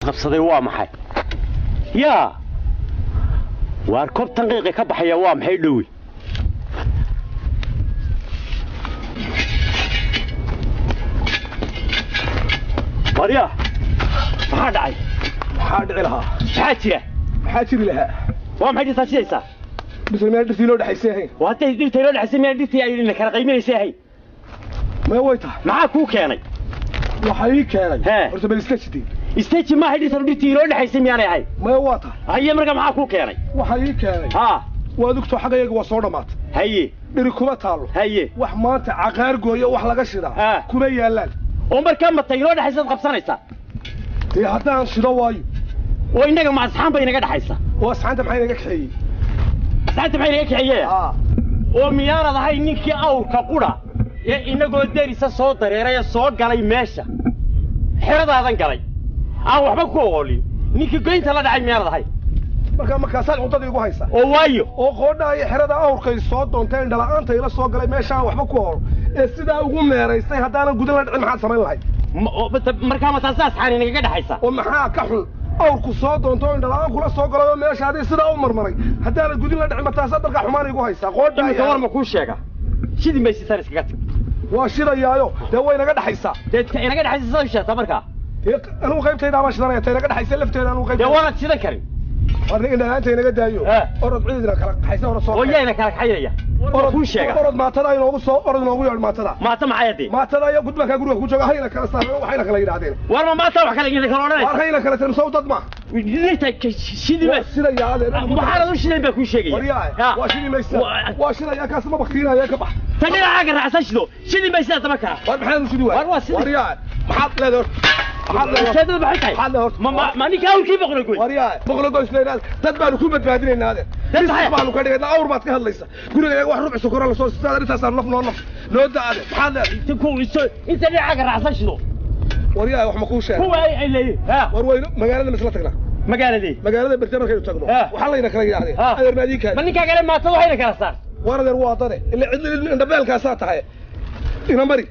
Isqabsaday waa maxay? Yaa waar, kobtan qiiqi ka baxaya waa maxay dhowi? Waryaa, maxaa dhacay? Maxaa dhici lahaa? Maxaa jira? Maxaa jiri lahaa? Waa maxay dhirtaa shidaysaa? Dhirtan meel dhirtii loo dhexaysay ahayn. Waa hadday dhirta loo dhexaysay, miyaan dhirtii ay kala qayminaysay ahayn? Maya, way tahay. Maxaa kuu keenay? Waxaa ii keenay. Hee. Horta bal iska jidin. Istaji maaha, dhirtan dhirtii loo dhexaysay miyaanay ahayn? Maya, waa tahay. Haye, marka maxaa kuu keenay? Waxaa ii keenay, haa, waad ogtoo xagga iyaga waa soo dhammaatay. Haye. Dhiri kuma taallo. Haye. Wax maanta caqaar gooyo, wax laga shidaa kuma yaallaan. Oo markaa matay inoo dhexaysaad qabsanaysaa? Dee haddaan shido waayo. Oo innaga ma asxaan bay inaga dhexaysa? Oo asxaanta maxay inaga kaxeeyey? Asxaanta maxay inaga kaxeeyey? Haa. Oo miyaanad ahayn ninkii awrka qudha ee inagoo derisa soo dareeray ee soo galay meesha, xeradaadan galay, aan waxba ku oolin, ninkii goynta la dhacay miyaanad ahayn? Markaa markaasaad cuntada igu haysa. Oo waayo. Oo qoodhaa iyo xerada awrkay soo doonteen dhala'aanta ila soo galay meeshaan waxba ku ool ee sidaa ugu meeraystay, haddaanan gudan la dhicin maxaad samayn lahayd? Markaa ma taasa asxaan inagaga dhexaysa? Oo maxaa ka xun awrku soo doonto oo indhala'aan kula soo galay oo meesha adii sidaa u marmaray, haddaanan gudin la dhicin ma taasaa dalkaa xumaan igu haysaa qoodhaa? Iminka war ma kuu sheega, shidin bay sitaan iskaga tag. Waa shidayaayo, dee way naga dhexaysaa. Dee inaga dhexaysa sidaa u sheegtaa markaa? Dee anigu qaybtaydaa baan shidanaya, ta inaga dhexaysa lafteeda anigu dee qaybtayda. Waanad shidan karin. War indhala'aanta inaga daayo. Orod ciidina kala kaxaysa, orod soo oo yaa ina kala kaxaynaya? War ma kuu sheega. Orod maatada inoogu soo, orod inoogu yeedh maatada. Maata maxay haddee? Maatada iyo gudbankaa guriga ku jooga hayna kala saareen, waxayna kala yidhaahdeen. War ma maata wax kale ina kala war odhanaysa? Hayna kala saareen, sow dad ma dhirta shidi waa shidayaa adeer. Maxaanad u shidayn baa kuu sheegaya. Waryaa, waa shidi maysa? Waa shidaya, kaas ma baktiinaya, ka bax. Tan dhinacaaga raacsan shido, shidin bay sidaa daba kaa. War maxaad u shidi waay? War waa sidii. Waryaa, maxaad leedahay horta? Maxaad leedahay? Ujeedada maxay tahay? Maxaad leedahay horta? Ma ninka awrkii boqona goy? Waryaa, boqolo goys leedahay, dad baanu ku badbaadinaynaa adeer. Dad Risq maxay? Baanu ka dhigaynaa. Awr baad ka hadlaysa, guriga iyaga wax rubci sokora lasoo sitaa, arrintaasaa naf noo naf noo da adeer. Maxaad leedahay? Inta ku inta dhinacaaga raacsan shido. Waryaa, wax ma kuu sheegay? Kuwa ay leeyihiin ha. War weyno, magaalada misla tagnaa. Magaaladii? Magaalada berte markaynu tagno, waxaa layna kala yidhaahdeen, adeer maadiinkaadi. Ma ninkaa kale maatada waxayna kala saar? War adeer, waa dade ila cid indhabeelkaasaa tahay, ina mari.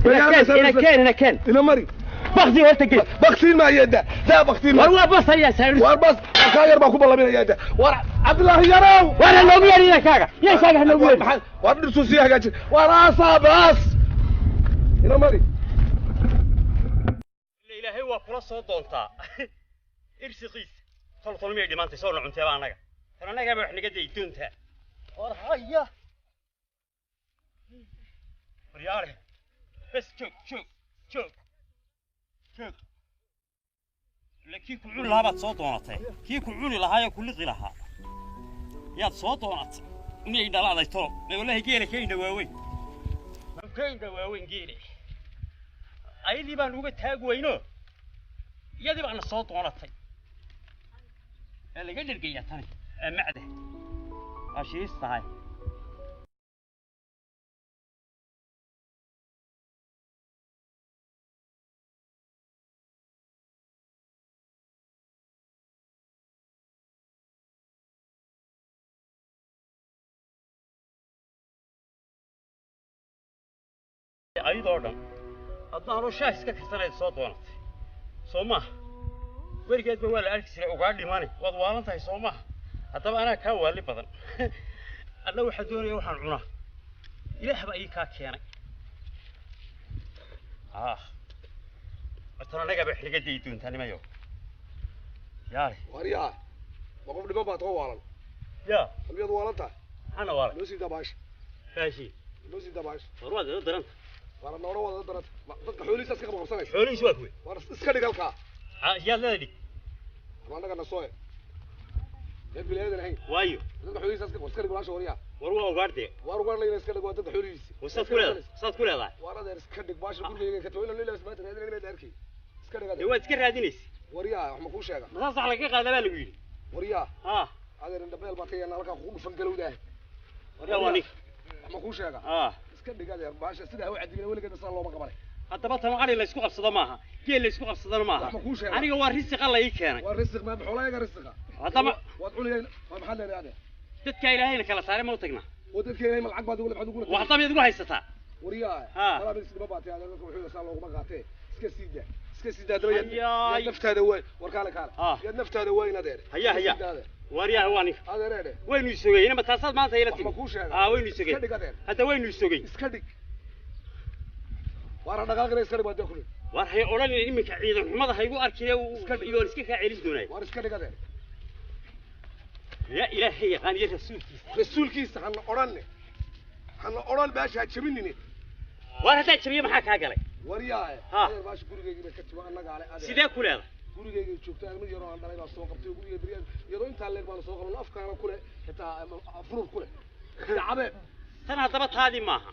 Ina keen, ina keen, ina keen. Ina mari. Bakti horta gee. Baktiin maayeeda daa, baktiin. War waa bas ayaa saar. War bas kaa yar baan ku ballaminaya da. War Cabdilaahi yarow. War ha noogu yeedhin inankaaga, inankaaga ha noogu yeedhin. War dhirtuu sii hagaajin. War aasaa baas, ina mari. Ilaahay waa kula soo doontaa irsiqiisa. Tol tol miyay dhimaantay soo na cunteeba annaga tan annagaaba wax naga day doontaa. War haya, waryaale, bes joog, joog, joog, joog. Ila kii ku cuni lahaa baad soo doonatay, kii ku cuni lahaa ee ku liqi lahaa yaad soo doonatay. Miyay dhalaaday tolo? May, wallahi geela ka indha waaweyn, ka indha waaweyn geele. Ayadii baan uga taag weyno, iyadii baana soo doonatay. Ee laga dhergayaa tani ee macda waa shiis tahay. Ayadoo dhan haddaanoo shaah iska karsanayd soo doonatay, soo maaha? Weligeedba waa la arki jiray ugaa dhimani. Waad waalan tahay, soo maaha? Haddaba anaa kaa waali badan. Alla waxaa doonaya waxaan cunaa, ilaah baa ii kaa keenay. Ah, tan annagaa ba wax naga dayi doontaa nimayo yaale. Waryaa, ma qof dhiman baa too waalan? Yaa. Miyaad waalan tahay? Maxaana waalay? Noo sii daa baasha. Baashi. Noo sii daa baasha. War waad ila daranta. Waana noora wada daranta, dadka xoolihiisa iska qabqabsanaysa. Xoolihiis waa kuwe? War iska dhig halkaa. Yaad leeda dhig. Ama annaga nasooye reer bilaadan ahayn. Waayo. Dadka xoolihiisa iska iska dhig walaasha. Waryaa. War waa ugaadh dee. Waar ugaadh layna iska dhig, waa dadka xoolihiisi. Saad ku leedahay, saad ku leedahay. Waar adeer, iska dhig baasha gurigayga ka tawila leeyahay maanta raadinayna arkay. Iska dhig dee adeer. Waad iska raadinaysa. Waryaa, wax ma kuu sheega? Masaa sax lagaga qaadaa baa lagu yidhi. Waryaa. Ha. Adeer, indhabeel baad ka yeelna halkaa kugu dhufan galowdaah. Waryaa, waa ninka. Wax ma kuu sheega? Ha. Iska dhig adeer baasha, sida ha u cadibina weligeed saa looma qabanay. Haddaba tan ari la isku qabsado maaha, geel la isku qabsadana maaha. Wax ma kuu sheega? Aniga waa risiqa la ii keenay. Waa risiq ma xoolayaga risiqa. Haddaba waad cunayeen, waa maxaad leedahay adeer? Dadka ilaahayna kala saaray ma u tagnaa? Oo dadka ilaahay ma lacag baad ugu maxaad ugu wax dab igu haysataa. Waryaa. Ha. Walaa bis dhima baatay adeer, dadka wuxuu saa looguma qaatee, iska sii daa, Iska sii daa daba Hayaay. yaad naftaada waay war kaale kaale. Ah. Yaad naftaada waay adeer. Haya, haya. Iska sii daa adeer. Waaryaha waa ninka. Adeer eedhe. Waynu isogeyna ma taasaad maanta ila Wax timi? ma kuu sheegay? Aa, waynu Iska isogey. dhig adeer. Hadda waynu isogey. Iska dhig. Waara dhaqaaqina iska dhig baa dee kulli. War hay odhanin iminka ciidan xumada haygu arkine. Iska dhig. Iyoon iska kaa celin doonay. Waar iska dhig adeer. Yaa ilaahay yaqaan iyo rasuulkiisa. Rasuulkiisa hana odhanne. Hana odhan baasha ha jabinine. Waar haddaa jabiye maxaa kaa galay? Waryaahe. Ha. Adeer baasha gurigeygii bay ka timi annagaa le adeer. Sidee ku leedahay? Gurigeygay joogtay mid yaroo aan dhalay baa soo qabtay guriga beryahan iyadoo intaa leeg baana soo qaban afkaana kule xitaa furur kule cabe. Tan haddaba taadii maaha,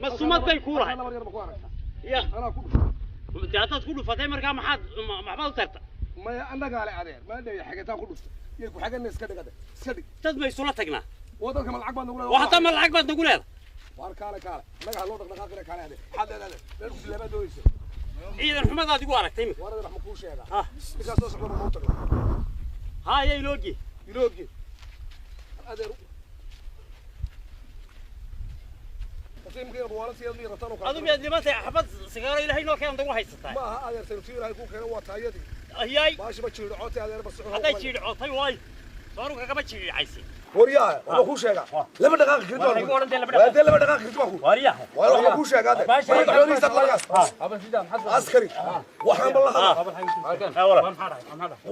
ma sumad bay kuu lahay? Nabar yar ma ku aragtaa? Ya. Anaa ku dhuftay. Dee haddaad ku dhufatay markaa maxaad maxbaad u tarta? Maya annagaa le adeer maa dheeya xageetaan ku dhuftay iyo ku xaganna iska dhig adeer iska dhig. Dad ma isula tagnaa? Oo dadka ma lacag baad nagu oo leedahay? hadda ma lacag baad nagu leedahay? Waar kaale kaale annaga ha loo dhaqdhaqaaqina kaale adeer maxaad leedahay adeer meel ku silaabaa doonaysa. Ciidan xumadaad igu aragtay imika. Waar adeer wax ma kuu sheegaa? Ha. Ninkaas soo socda ma u tagna? Haya iloogi. Iloogi adeer Kasi imika inaad waalan siyaad miyay rabtaan oo kale. Adu miyaad dhimantay xabad sigaaro ilaahay noo keen dagu haysataa? Ma aha adeer saynu ilaahay kuu keenay waa taayadii. Ayaay. Baashi ma jiidhcootay adeer ba socon. Hadday jiidhcootay waay sooru kagama jiidhcaysi. Waryaha waxba kuu sheegaa lama dhaqaaqi kartid. Waxay ku odhan tahay lama waa dhaqaaqi. dee lama dhaqaaqi kartid waa ku. Waaryaha. Waa waxba kuu sheegaa adeer. Baasha- Waa xoolihiisa lagaas askari waxaan ba la hadla.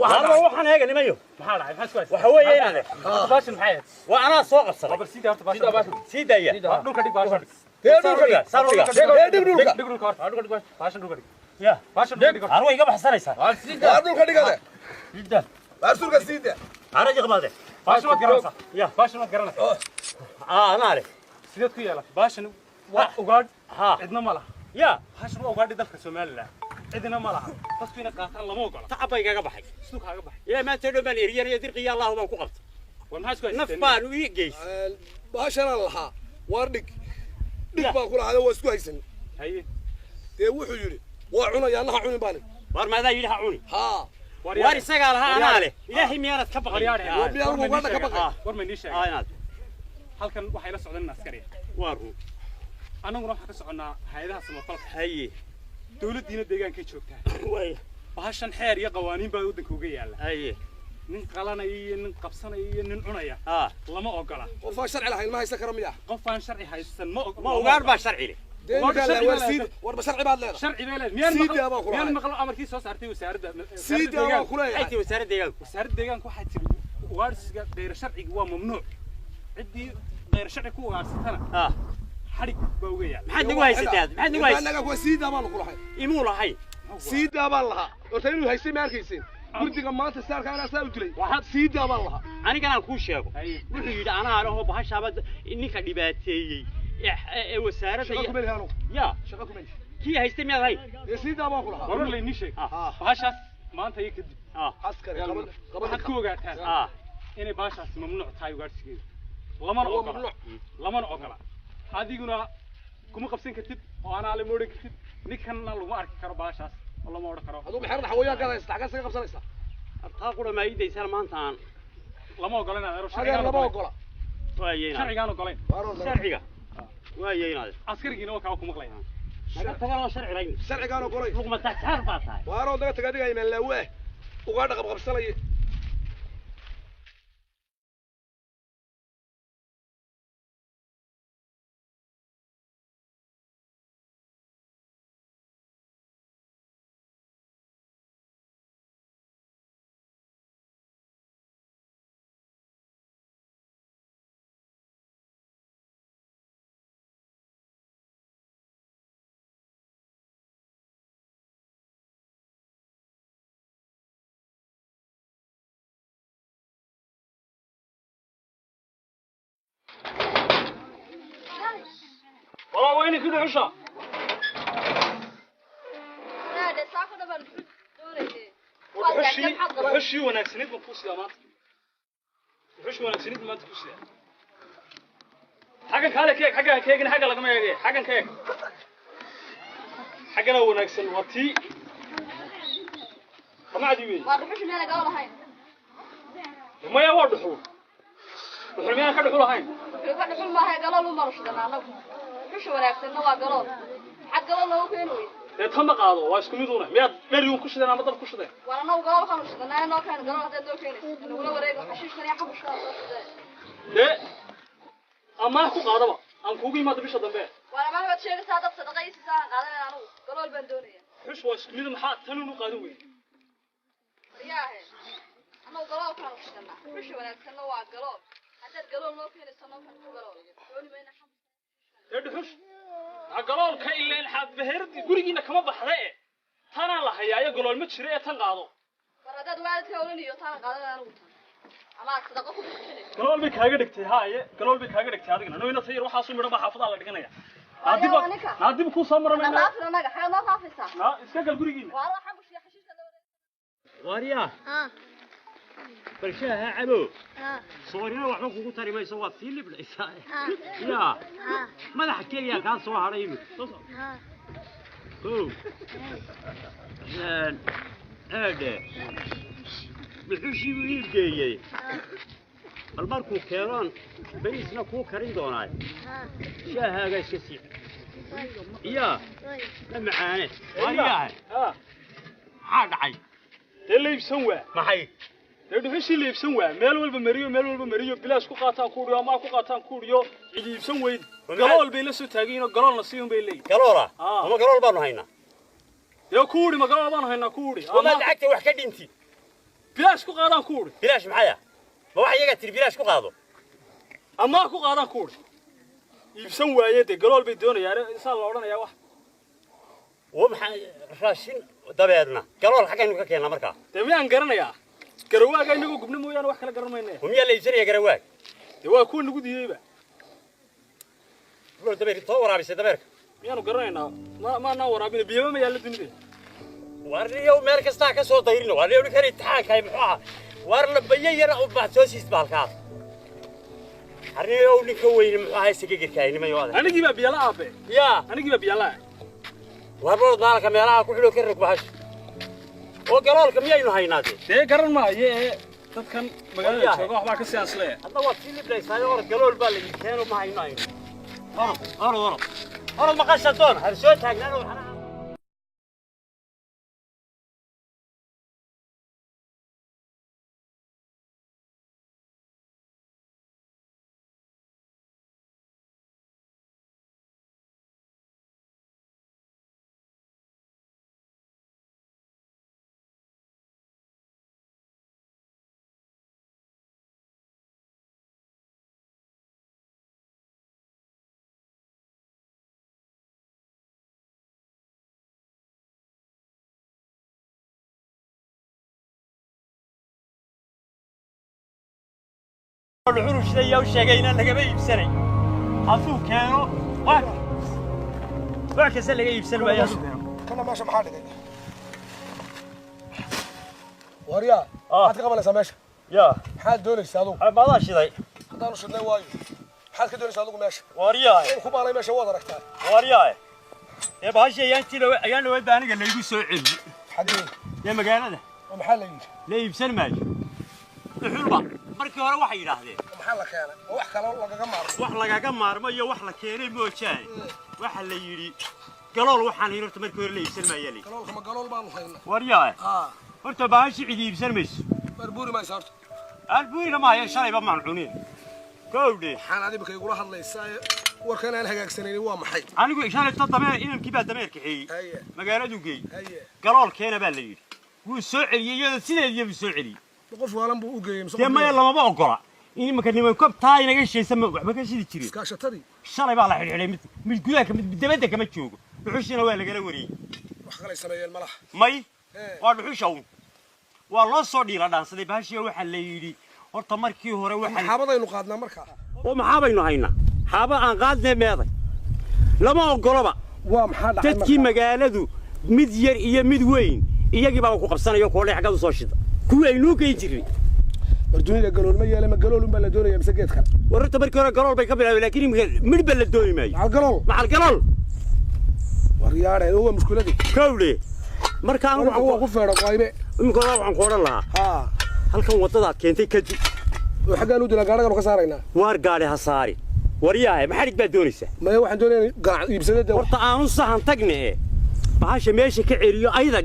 Waxaan waxaan eega nimayo. Maxaa dhacay? Maxaa isku haysaa? Waxa weeye inaade Baashan maxay ahayd? Waa anaa soo qabsaday. Bal sidii horta baashan. Sii daaya. Dhulka dhig baashan. Dee dhulka dhig. Saan u dhiga. Dee dhig dhulka. Dhig dhulka horta. Dhulka dhig baashan dhulka dhig. Ya. Baashan dhulka dhig horta. Aan way iga baxsanaysaa. Waa dhulka dhig adeer. Jidda. Waa surka sii daa. Araji qabaade. Baashan waad garanaysaa. Ya. Baashan waad garanaysaa. Aa, anaa leh. Sideed ku yeelatay? Baashan waa ugaadh. Ha. Cidna ma laha. Ya. Baashan waa ugaadhi dalka Somaliland. Cidna ma laha. Dadku inay qaataan lama ogola. Tacab baa igaga baxay. Siduu kaaga baxay? Ilaa maanta dhan baan eryanaya dirqiya allahu baan ku qabtay. War maxaa isku naf haysteen? baan u ii geysay. Baashanaan lahaa waar dhig dhig baan ku lahaa waa isku haysan. Haye. Dee wuxuu yidhi waa cunaya annaha cunin baan. Waar maadaa yidhi ha cuni? Haa. Waar isagaa lahaa anaa leh ilaahay miyaanad ka baqay? War yaadhe. War miyaa War ma ugaadha ka nii baqay? sheegay? War ma nii sheegay? Aa inaad. Halkan waxay la socdeen askari. Waa run. Annaguna waxaan ka soconnaa hay'adaha samafalka. Haye. Dawladdiina deegaankay joogtaa. Way. Bahashan xeer iyo qawaaniin baa waddanka uga yaalla. Haye. Nin qalanaya iyo nin qabsanaya iyo nin cunaya ha lama ogola. Qof aan sharci lahayn ma haysan karo miyaa? Qof aan sharci haysan ma ma ugaadh baa sharci leh? Dee Waa ninkaan sharci waar baa sii leedahay. warba sharci baad leedahay. Sharci bay leedahay. Miyaan Sii maqlo daa baan ku miyaan lahay. maqlo amarkii soo saartay wasaaradda Sii daa baan ku maxay leeyahay. tihi wasaaradda deegaanku? Wasaaradda deegaanku waxay tiri ugaadhsiga kheyr sharciga waa mamnuuc. Ciddii kheyr sharci ku ugaadhsatana ha xadhig baa uga yaalla. Maxaad nagu haysatay aad maxaad nagu haysatay? Annaga kuwa sii daa baan ku lahay. Imuu lahayn. Sii daa baan lahaa horta inuu haystay ma arkaysin gurdiga maanta saarka anaa saa u dilay sii daa baan lahaa. Anigan aan kuu sheego. Haye. Wuxuu yidhi anaa lehoo bahashaaba ninka dhibaateeyey ee wasaaradda Shaqa iyo kuma lihi anugu. Ya. Shaqa kuma lihi. Kii haystay miyaad hayn? Dee sii daa baan ku lahaa. Warar laynii sheeg. Ah. Bahashaas maanta iyo kadib ah Askari qaba qaba. Waxaad ku ogaataan ah inay bahashaasi mamnuuc tahay ugaadhsigeeda. Lamana Waa ogola. mamnuuc. Lamana ogola. Adiguna kuma qabsan kartid oo anaa lama odhan kartid ninkanna laguma arki karo bahashaas oo lama odhan karo. Aduu maxeerada xawayaankaad haysta xaggaa isaga qabsanaysaa? Taa qura maa iidaysana maanta aan Lama ogola inaad ero adeer sharcigaan lama ogolayn. ogola. Waaye inaad Sharcigaan ogolayn. Sharciga waaye inaad Askarigiina waa kaa ku maqlaya. Naga taganoo sharci layn. Sharcigaan ogolay. Luqma taxsaar baa tahay. Waaroo naga taga adiga imaan laawe ugaadha qabqabsanaya. Walaa waa inay ku dhuxusha. Dhuxushii wanaagsanayd baan kuu sidaa maanta. Dhuxushii wanaagsanayd baan maanta kuu sidaa. Xaggan kaale ka eeg, xaggan ka eegin, xagga lagama eege, xaggan ka eeg. Xaggana wanaagsan waa tii. Qamacdii weeye. Waa dhuxusha meel galo lahayn. Maya waa dhuxul. Dhuxul miyaan ka dhuxul ahayn? Wuxuu ka dhuxul maaha galool u marashadana anagu. Dhuxusha wanaagsanna waa galool. Maxaad galool loogu keeni weyday? Dee tan ma qaado, waa isku mid una. Miyaad dherigun ku shideen ama dab ku shideen? War annagu galoolkaanu shidanaa, noo keen galool haddaad noo keenaysa. Nagula wareego xashiishkan iyo xabushkan soo shideen. Dee amaah ku qaadaba, aan kuugu imaado bisha dambe. War amaah baad sheegaysaa, dad sadaqa ii siisaa aan qaadanayna, anigu galool baan doonaya. Xush waa isku mid, maxaa tanun u qaadan weyne? Waryaahe, annagu galoolkaanu shidanaa, xusha wanaagsanna waa galool. Haddaad galool noo keenayso, noo keen galool, dooni mayna xabush. Dee dhuxush galoolka ileen beherdi gurigiina kama baxda e, tanaa la hayaayo, galool ma jiro ee tan qaado. War haddaad waalidka olaniyo taana qaadanaya anigu tan, ama aad sadaqa ku bixinayso. Galool bay kaaga dhigtay haaye, galool bay kaaga dhigtay adigana noyna tayar waxaasu midhan baa xaafadaa la dhiganaya. Waa ninka. Naadib kuu soo maramayna. Raafin annaga xaad noo raafaysaa? Naa iska gal gurigiina. Waa alla xabush iyo xashiishka la wareego. Waaryaa, bal shaaha cabo. Soorina waxba kugu tari mayso, waad sii libdhaysaa. Yaa madaxa keliya kaa soo hadhay imika o eedhe dhuxushii buu iibgeeyey. Bal markuu keenoon beriisna kuu karin doonaa, shaahaaga iska sii yaa ma macaane. Waaryahay, maxaa dhacay? Dee la iibsan waa. Maxay? Dee dhuxushii la iibsan waa, meel walba mariyo, meel walba mariyo, bilaash ku qaataan kuudhiyo, amaa ku qaataan kuudhiyo, cidi iibsan weyd. Galool bay la soo taagiinoo galoolna siiyun bay leeyihin. Galoola? Ah. Ama galool baanu haynaa? Dee kuudhi, ma galool baanu haynaa kuudhi. Wamaad lacagta wax ka dhinti. Bilaash ku qaadaan kuudhi. Bilaash maxaya? Ma wax iyagaa tiri bilaash ku qaado? Amaa ku qaadaan kuudhi, iibsan waaye. Dee galool bay doonayaan, isaa la odhanayaa wax. Wa maxaa raashin dabeedna galool xaggaynu ka keennaa markaa? Dee miyaan garanayaa? Garawaaga inagoo gubna mooyaane wax kala garan mayne. Wa miyaa la iibsanaya garawaag? Dee waa kuwa nagu diideyba. Loo dabeer too waraabisay dabeerka. Miyaanu garanaynaa? Ma maanaan waraabina, biyaba ma yaalla dunida. Warniyow, meel kastaa ka soo dayrino. Warniyow, ninkan imtixaankahay muxuu ahaa? War labayo yara u bax soo siist baalkaas. Arniyow, ninka weyne muxuu ahaa isagagerkaay nimayo adag? Anigii baa biyala aabe. Yaa Anigii baa biyala. War bal baalka meelaha ku xidho ka rog bahash oo galoolka miyaynu haynaa dee? Dee garan maayo ee dadkan magaalada Waryahay. jooga waxbaa ka sii ansleeya. Hadda waad sii libdhaysaayo. Orod, galool baa la keeno, ma hayno aynu. Orod, orod, orod, orod, maqasha doon har soo taagnaan waxana. Dhuxul shidayaa u sheegay inaan lagama iibsanay hadduu keeno. Wax wax kasta laga iibsan waayo hadduu keeno. Kana meesha maxaa dhigay? Waryaa, Ah. maxaad ka qabanaysaa meesha? Yaa Maxaad doonaysaa adugu? Maadaa shiday? Haddaanu shidnay waayo, maxaad ka doonaysaa adugu meesha? Waaryahay. In ku baalay meesha waad aragtaa. Waaryahay, ee bahashi ayaantii dhawe ayaan dhaweyd baa aniga laygu soo celiyey. Xaggee? Dee magaalada. Oo maxaa la yidhi? La iibsan maayo dhuxulba. Markii hore waxay yidhaahdeen. Oo maxaa la keenay? Oo wax kale lagaga maarmo? Wax lagaga maarmo iyo wax la keenay moojaane, waxa la yidhi galool waxaan yidhi horta markii hore la iibsan maayaa la yidhi. Galoolka ma galool baanu haynaa? Waaryahay. Haa. Horta bahashi cidi iibsan mayso. Barbuuri maysa horta. Albuurina maayo, shalayba maan cunin gowdhe. Maxaan adiga igula hadlaysaa ee warkan aan hagaagsanaynin waa maxay? Anigu shalayto dameer inankii baa dameer kaxeeyey. Haye. Magaaladu geey. Haye. Galool keena baa la yidhi, wuu soo celiyey iyadoo sideediiya buu soo celiyey. Ma qof waalan buu u geeyey mise dee qof maya weyn? Lamaba ogola in imanka niman kobtaa inaga shaysa ma waxba ka shidi jirin. Iskaashatadii. Shalay baa la xidhxidhay, mid mid gudaha ka mid dabadda kama joogo, dhuxushiina waa lagala wareeyey. Wax kalay sameeyeen malaha. May. Ee. Waa dhuxusha uun, waa loo soo dhiila dhaansaday bahashiya. Waxaa la yidhi horta markii hore waxaa Maxaabadaynu qaadnaa markaa? Oo maxaa baynu haynaa? Xaaba aan qaadnee meeday, lama ogoloba. Waa maxaa dhacay Dadkii markaa? magaaladu mid yar iyo mid weyn iyagii baa ku qabsanayo koodhay xaggaad u soo shida kuwii aynuu geyn jirnay. War dunida galool ma yeele, ma galool unbaa la doonaya mise geed kale? War horta markii hore galool bay ka bilaabeen, laakiin imika midh ba la dooni maayo. Macal galool? Macal galool. War yaadhe, waa mushkiladii. Kowdhe, marka anigu War waa ku feedho qaybe. Imika hore waxaan ku odhan lahaa Haa. halkan waddadaad keentay kadib. Oo xaggaan u dilaa gaadhaganu ka saaraynaa. Waar gaadhi ha saari. Waryaahe, maxadhig baad doonaysaa? Maya, waxaan doonaya ganac iibsada dee. Horta aanu sahan tagne e Bahasha meesha ka celiyo ayda.